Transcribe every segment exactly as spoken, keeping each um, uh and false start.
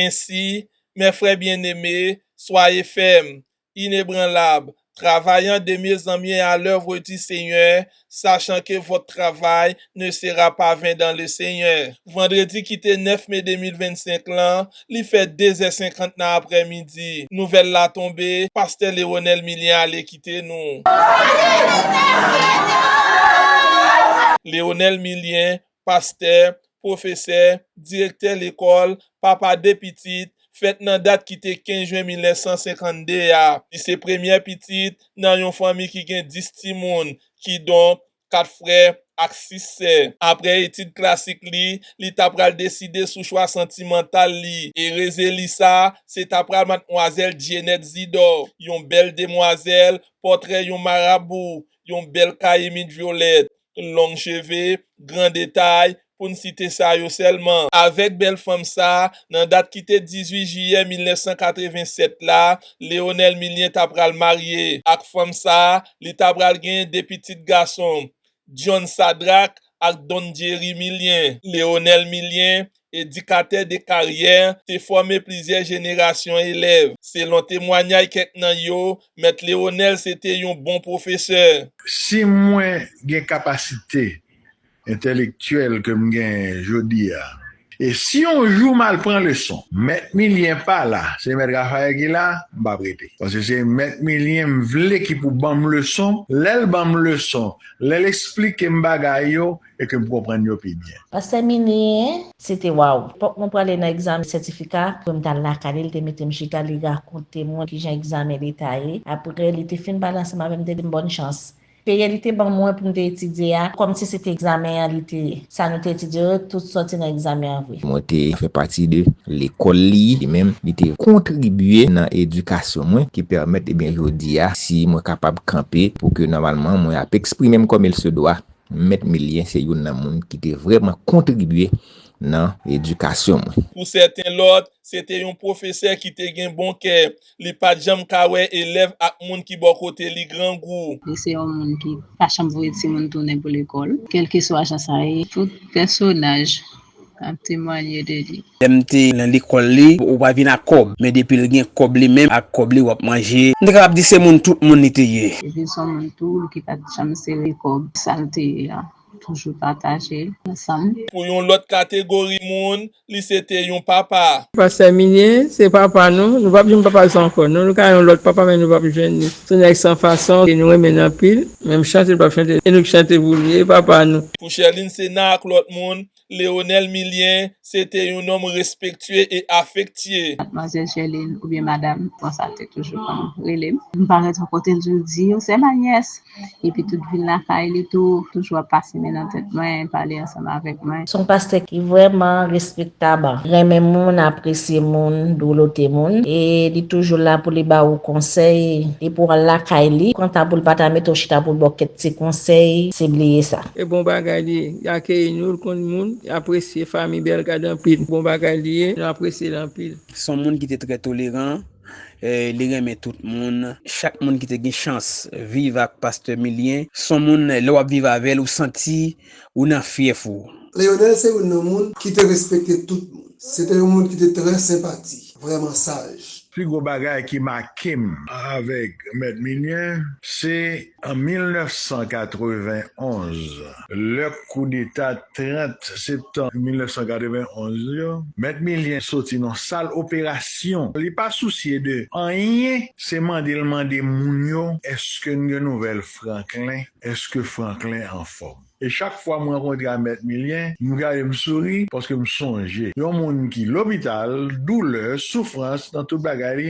Ainsi, mes frères bien-aimés, soyez fermes, inébranlables, travaillant demi et à l'œuvre du Seigneur, sachant que votre travail ne sera pas vain dans le Seigneur. Vandredi ki te nèf me de mil vennsenk lan, li fè de zè senkant nan aprèmidi. Nouvèl la tonbe, pastè Leonel Milien ale kite nou. Leonel Milien, pastè, pwofesè, direktè lekòl, papa de pitit, fèt nan dat ki te kenz jen mil nèf san senkannde a. Li se premyè pitit nan yon fanmi ki gen dis timoun, kidonk kat frè ak sis sè. Aprè etid klasik li, li ta pral deside sou chwa santimantal li. E reze li sa, se ta pral madmwazèl Jeanette Zidor, yon bèl demwazèl, pòtrè yon marabou, yon bèl kayimit vyolèt, long cheve, gran detay, pou n site sa yo sèlman. Avèk bèl fanm sa, nan dat ki te dizuit jiyè mil nèf san katrevensèt la, Leonel Milien ta pral marye. Ak fanm sa, li ta pral genyen de pitit gason, John Sadrac ak Don Jerry Milien. Leonel Milien, edikatè de karyè, te fòme plizyè jenerasyon elèv. Selon temwanyay kèk nan yo, Mèt Leonel se te yon bon pwofesè. Si mwen gen kapasite entèlektyèl ke m genyen jodi a, e si yon jou m al pran leson, Mèt Milien pa la, se Mèt Rafaèl ki la, m p ap rete. Paske se Mèt Milien m vle ki pou ban m leson. Lè l ban m leson, lè l eksplike m bagay yo, e ke m konprann yo pi byen. Pastè Milien, se te waw. Epòk mwen prale nan egzamen sètifika, pou m t al lakay li, li te mete m chita, li rakonte mwen kijan egzamen li ta ye. Apre, li te fin pale ansanm avè m, li te di m bòn chans. Peye li te ban mwen pou m te etidye a, kòmsi se te egzamen an li te ye. Sa nou te etidye yo, tout sòti nan egzamen an vre. Mwen te fè pati de lekòl li, li menm, li te kontribye nan edikasyon mwen, ki pèmèt, ebyen, jodi a, si mwen kapab kanpe, pou ke nòmalman mwen ap eksprime m kòm il se dwa, Mèt Milien se youn nan moun ki te vrèman kontribye nan edikasyon mwen. Pou sèten lòt, se te yon pwofesè ki te gen bon kè. Li pa t janm ka wè elèv ak moun ki bò kote li grangou. Li se yon moun ki pa janm voye timoun tounen pou lekòl, kèlkeswa jan sa ye. Tout pèsonaj ap temwanye de li. Lè m te nan lekòl li, ou pa vin ak kòb, men depi l gen kòb li menm, ak kòb li w ap manje. M te kapab di se moun tout moun li te ye. Epi se yon moun tou ki pa t janm sere kòb, sa l te ye a. Toujou pataje ansanm. Pou yon lòt kategori moun, li se te yon papa. Pastè Milien, se papa nou. Nou p ap jwenn papa sa ankò. Non, nou ka yon lòt papa, men nou p ap jwenn li. Se yon nèg san fason, e nou renmen l anpil. Menm chante, l p ap chante, e nou k chante pou li, e papa nou. Pou Sherline Sena ak lòt moun, Leonel Milien, se te yon nonm respektye e afektye. Madmwazèl Sherline oubyen madanm, konsa l te toujou konn rele m. M parèt yon kote, l toujou di, "Ou se ma nièce." Epi tout vin lakay li tou, toujou ap pase men nan tèt mwen, pale ansanm avèk mwen. Se yon pastè ki vrèman respektab, renmen moun, apresye moun, dwoulote moun, e li toujou la pou li ba ou konsèy, depi w al lakay li, kanta pou l pa ta mete w chita pou l ba w kèk ti konsèy, se bliye sa. E bon bagay li ye, li akeyi nou, l konn moun, li apresye fanmi Bellegarde anpil. Bon bagay li ye, nou apresye l anpil. Se yon moun ki te trè toleran, eh, li renmen tout moun. Chak moun ki te gen chans viv ak pastè Milien, se yon moun, lè w ap viv avè l, ou santi ou nan fyèf ou. Leonel se youn nan moun ki te respekte tout moun. Se te yon moun ki te trè senpatik, vrèman saj. Pi gwo bagay ki make m avèk Mèt Milien, se an mil nèf san katrevenn onz, lè koudeta trant septanm mil nèf san katrevenn onz yo, Mèt Milien soti nan sal operasyon. Li pa sousye de anyen, se mande l mande moun yo, "Èske n gen nouvèl Franklin? Èske Franklin anfòm?" E chak fwa m rankontre ak Mèt Milien, m gade m souri, paske m sonje yon moun ki lopital, doulè, soufrans, nan tout bagay li,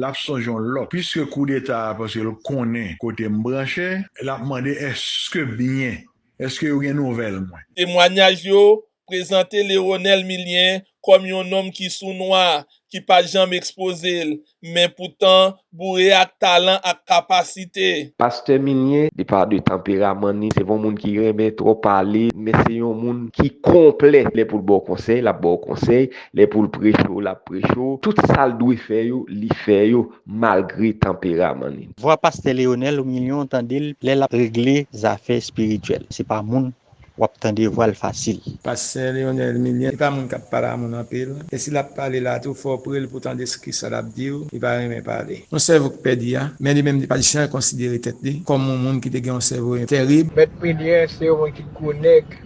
l ap sonje yon lòt. Piske koudeta a, paske l konnen kote m branche, l ap mande, "Èske byen? Èske yo gen nouvèl mwen?" Temwanyaj yo prezante Leonel Milien kòm yon nonm ki sounwa, ki pa t janm ekspoze l, men poutan boure ak talan ak kapasite. Pastè Milien, de pa de tanperaman ni, se pa yon moun ki renmen twò pale, men se yon moun ki konplè. Lè pou l ba w konsèy, l ap ba w konsèy. Lè pou l preche w, l ap preche w. Tout sa l dwe fè yo, li fè yo, malgre tanperaman ni. Vwa pastè Leonel Milien, w tande l lè l ap regle zafè espirityèl. Se pa moun w ap tande vwa l fasil. Pastè Leonel Milien, li pa moun k ap pale a moun anpil. E si l ap pale la tou, fò w pre l pou w tande kisa l ap di w, li pa renmen pale. Yon sèvo k pèdi a, men li menm li pa t janm konsidere tèt li kòm yon moun ki te gen yon sèvo tèrib. Mèt Milien se yon moun ki gwo nèg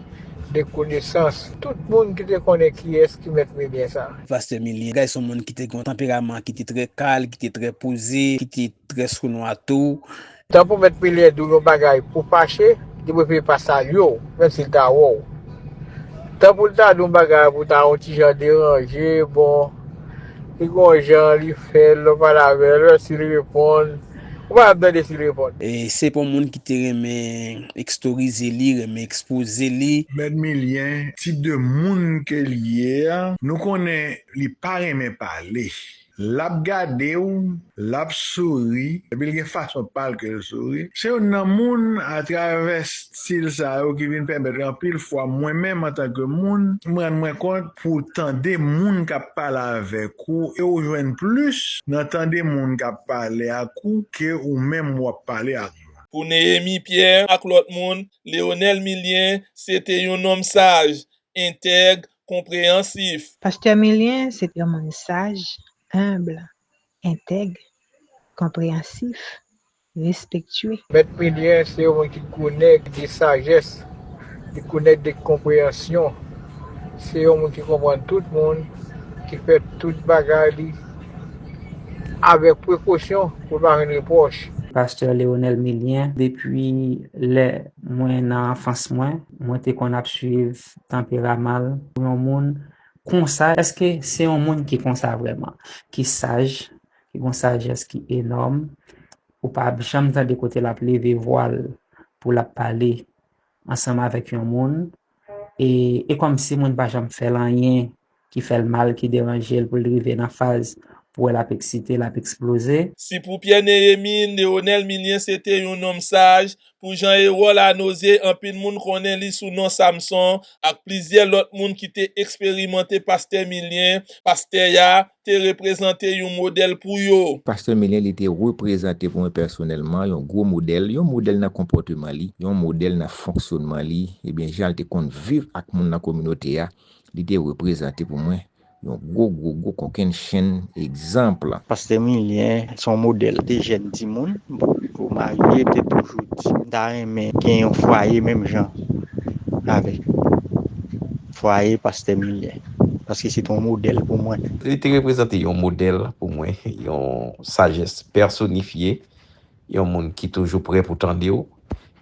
de konesans. Tout moun ki te konnen kiyès ki Mèt Milien sa. Pastè Milien, gay se yon moun ki te gen yon tanperaman ki te trè kal, ki te trè poze, ki te trè sonwa tou. Tan pou Mèt Milien di w yon bagay pou fache, li prefere pa salye w, menm si l ta wè w. Tan pou l ta di yon bagay pou ta yon ti jan deranje, bon, li gon jan li fè l, lè w pale avè l, si l reponn, ou pa ap tande si l reponn. E se pa yon moun ki te renmen ekstorize li, renmen ekspoze li. Mèt Milien, tip de moun ke l ye a, nou konnen li pa renmen pale. L ap gade w, l ap souri, epi l gen fason pa l ke l souri. Se youn nan moun atravè stil sa yo ki vin pèmèt anpil fwa mwen menm antanke moun, m rann mwen kont pou tande moun k ap pale avèk ou e w jwenn plis nan tande moun k ap pale ak ou ke ou menm w ap pale ak mwen. Pou Néhémie Pierre ak lòt moun, Leonel Milien se te yon nonm saj, entèg, konpreyansif. Pastè Milien se te yon moun saj, enb, entèg, konpreyansif, respektye. Mèt Milien se yon moun ki gwo nèg de sajès, li gwo nèg de konpreyansyon. Se yon moun ki konprann tout moun, ki fè tout bagay li avèk prekosyon pou l pa jwenn repwòch. Pastè Leonel Milien, depi lè mwen nan anfans mwen, mwen te konn ap swiv tanperaman l. Pou yon moun konsa, èske se yon moun ki konsa vrèman, ki saj, ki gon sajès ki enòm, ou pa janm tande kote l ap leve vwa l pou l ap pale ansanm avèk yon moun, e, e kòmsi moun pa janm fè l anyen ki fè l mal, ki deranje l pou l rive nan faz pou wè l ap eksite, l ap eksploze. Si pou Pierre Néhémie, Leonel Milien se te yon nonm saj, pou jan Erol Anoze, anpil moun konnen li sou non Samson, ak plizyè lòt moun ki te eksperimante Pastè Milien, pastè a te reprezante yon modèl pou yo. Pastè Milien, li te reprezante pou mwen pèsonèlman yon gwo modèl, yon modèl nan konpòteman li, yon modèl nan fonksyonman li, ebyen jan l te konn viv ak moun nan kominote a, li te reprezante pou mwen yon gwo, gwo, gwo kokennchenn egzanp. Pastè Milien se yon modèl de jèn timoun, bon, ou marye, m te toujou di, m ta renmen gen yon fwaye menm jan avèk fwaye Pastè Milien, paske se te yon modèl pou mwen. Li te reprezante yon modèl pou mwen, yon sajès pèsonifye, yon moun ki toujou prè pou tande w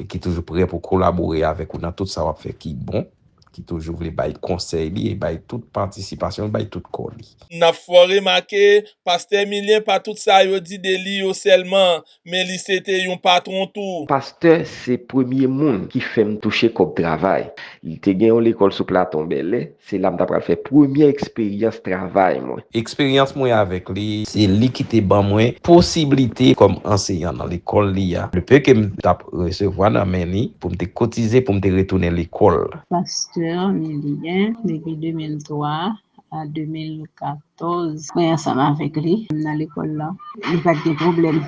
e ki toujou prè pou kolabore avèk ou nan tout sa w ap fè ki bon, ki toujou vle bay konsèy li e bay tout patisipasyon l, bay tout kò li. N ap fè w remake, Pastè Milien pa tout sa yo di de li yo sèlman, men li se te yon patwon tou. Pastè se premye moun ki fè m touche kòb travay. Li te gen yon lekòl sou Platon Bèlè, se la m ta pral fè premyè eksperyans travay mwen. Eksperyans mwen avèk li, se li ki te ban mwen posiblite kòm anseyan nan lekòl li a. Le peu que m t ap resevwa nan men li pou m te kotize pou m te retounen lekòl. Pastè Milien, depi de mil twa a de mil katòz, mwen ansanm avèk li nan lekòl la. Li pa t gen pwoblèm.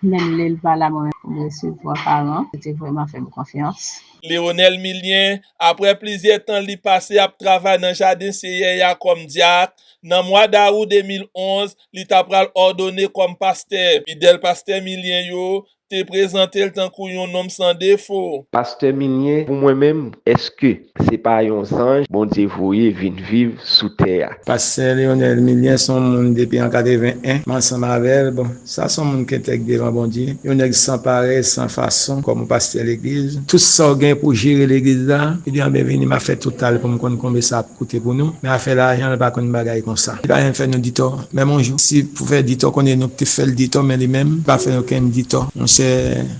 Menm lè l pa la, mwen menm, m resevwa paran. Yo te vrèman fè m konfyans. Leonel Milien, apre plizyè tan li pase ap travay nan jaden Seyè a kòm dyak, nan mwa dawou de mil onz, li ta pral òdone kòm pastè. Fidèl Pastè Milien yo te prezante l tankou yon nonm san defo. Pastè Milien, pou mwen menm, èske se pa yon zanj Bondye voye vin viv sou tè a? Pastè Leonel Milien se yon moun depi an katreven en, m ansanm avè l. Bon, sa se yon moun ki entèg devan Bondye, yon nèg san parèy, san fason, kòm yon pastè legliz. Tout sa w gen pou jere legliz la, li di, anben, vini, m ap fè total pou m konn konbyen sa ap koute pou nou. Men afè lajan, l pa konn bagay konsa. Li pa janm fè nou ditò. Menm yon jou, si pou fè ditò, konnen nou te fè l ditò, men li menm, li pa fè okenn ditò. Monchè,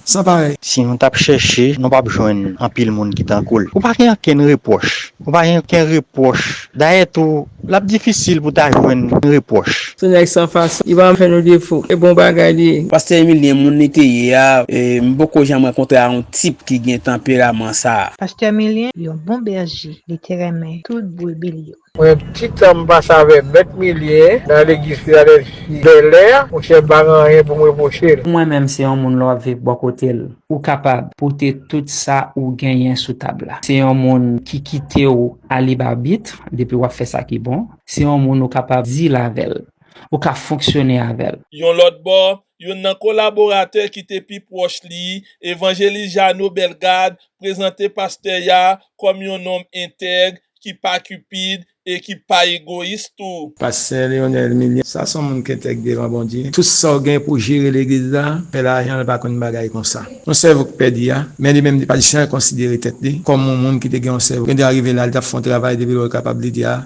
san parèy. Si nou t ap chèche, nou p ap jwenn anpil moun ki tankou l. Ou pa gen okenn repwòch. Ou pa gen okenn repwòch. Dayè tou, L ap difisil pou ta jwenn repwòch. Se nèg san fason, li pa fè nou defo. E bon bagay li ye. Pastè Emilien, moun li te ye a, e, m poko janm rankontre a yon tip ki gen tanperaman sa a. Pastè Emilien, yon bon bèje, li te renmen tout brebi l yo. Mwen ti tan m pase avè Mèt Milyen nan legliz Filadèlfi Bèlè, monchè m pa gen anyen pou m repwoche l. Mwen menm se yon moun lè w ap viv bò kote l, ou kapab pote tout sa ou genyen sou tab la. Se yon moun ki kite w alib abit depi w ap fè sa ki bon. Se yon moun ou kapab deal avè l, ou ka fonksyone avè l. Yon lòt bò, youn nan kolaboratè ki te pi pwòch li, Evanjelis Jeannot Bellegarde, prezante pastè a kòm yon nonm entèg, ki pa kipid e ki pa egoyis tou. Pastè Leonel Milien, sa se yon moun ki entèg devan Bondye. Tout sa w gen pou jere legliz la, fè lajan l pa konn bagay konsa. Yon sèvo k pèdi a, men li menm li pa t janm konsidere tèt li kòm yon moun ki te gen yon sèvo. Gen de a rive la, li t ap fè yon travay, depi lè w kapab li di a,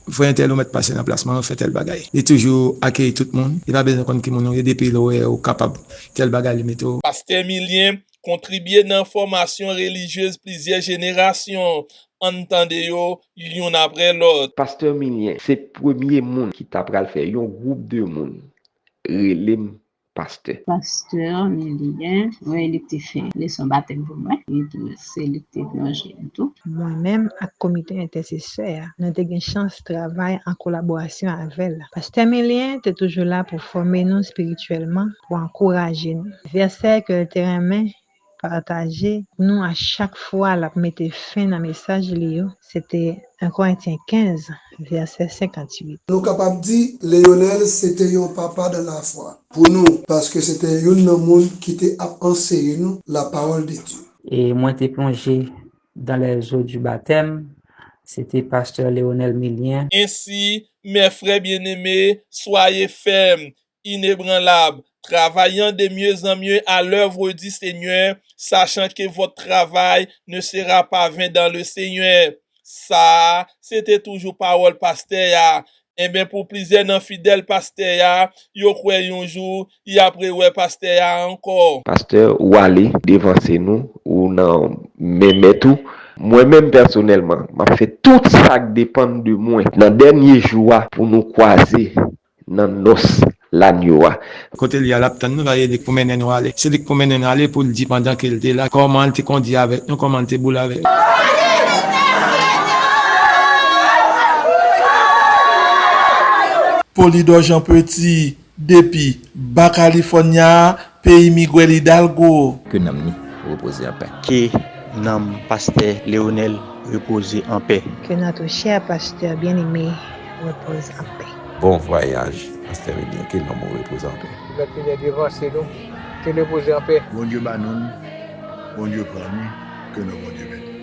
frè entèl ou mèt pase nan plas mwen, ou fè tèl bagay. Li toujou akeyi tout moun, li pa bezwen konn ki moun ou ye, depi lè w wè ou kapab tèl bagay li mete w. Pastè Milien kontribye nan fòmasyon relijyez plizyè jenerasyon. Ann tande yo youn apre lòt. Pastè Milien se premye moun ki ta pral fè yon gwoup de moun rele m pastè. Pastè Milien, wi, li te fè leson batèm pou mwen. Li tou, se li ki te plonje m tou. Mwen menm ak komite entèsesè a, nou te gen chans travay an kolaborasyon avè l. Pastè Milien te toujou la pou fòme nou espirityèlman, pou ankouraje nou. Vèsè ke l te renmen pataje pou nou a chak fwa l ap mete fen nan mesaj li yo, se te en Korentyen kenz, vèsè senkantuit. Nou kapab di Leyonèl se te yon papa dan lafwa pou nou, paske se te youn nan moun ki te ap anseye nou lapawòl de Dye. Et mwen te plonje dans les eaux du baptême, se te pastè Leonel Milien. Ainsi, mes frères bien-aimés, soyez fermes, inébranlables, travaillant de mieux en mieux à l'œuvre du Seigneur, sachant que votre travail ne sera pas vain dans le Seigneur. Sa a, se te toujou pawòl pastè a. Enben, pou plizyè nan fidèl pastè a, yo kwè yon jou, y ap rewè pastè a ankò. Pastè, ou ale devanse nou, ou nan men mèt ou. Mwen menm pèsonèlman, m ap fè tout sa k depann de mwen nan dènye jou a pou nou kwaze nan nòs lanyo a. Kote l ye a, l ap tann nou la, e li k pou mennen nou ale. Se li k pou mennen nou ale pou l di pandan ke l te la, kòman l te kondi avèk nou, kòman l te boule avèk nou. Polidor Jean Petit, depi Ba California, peyi Miguel Hidalgo. Ke nanm ni repoze an pè. Ke nanm pastè Leonel repoze an pè. Que notre cher pasteur bien-aimé repose en paix. Bon vwayaj, pastè Milien, ke nanm ou repoze an pè. Mèt Milien devanse nou, ke l repoze an pè. Bondye ba nou l, Bondye pran li, ke non Bondye beni.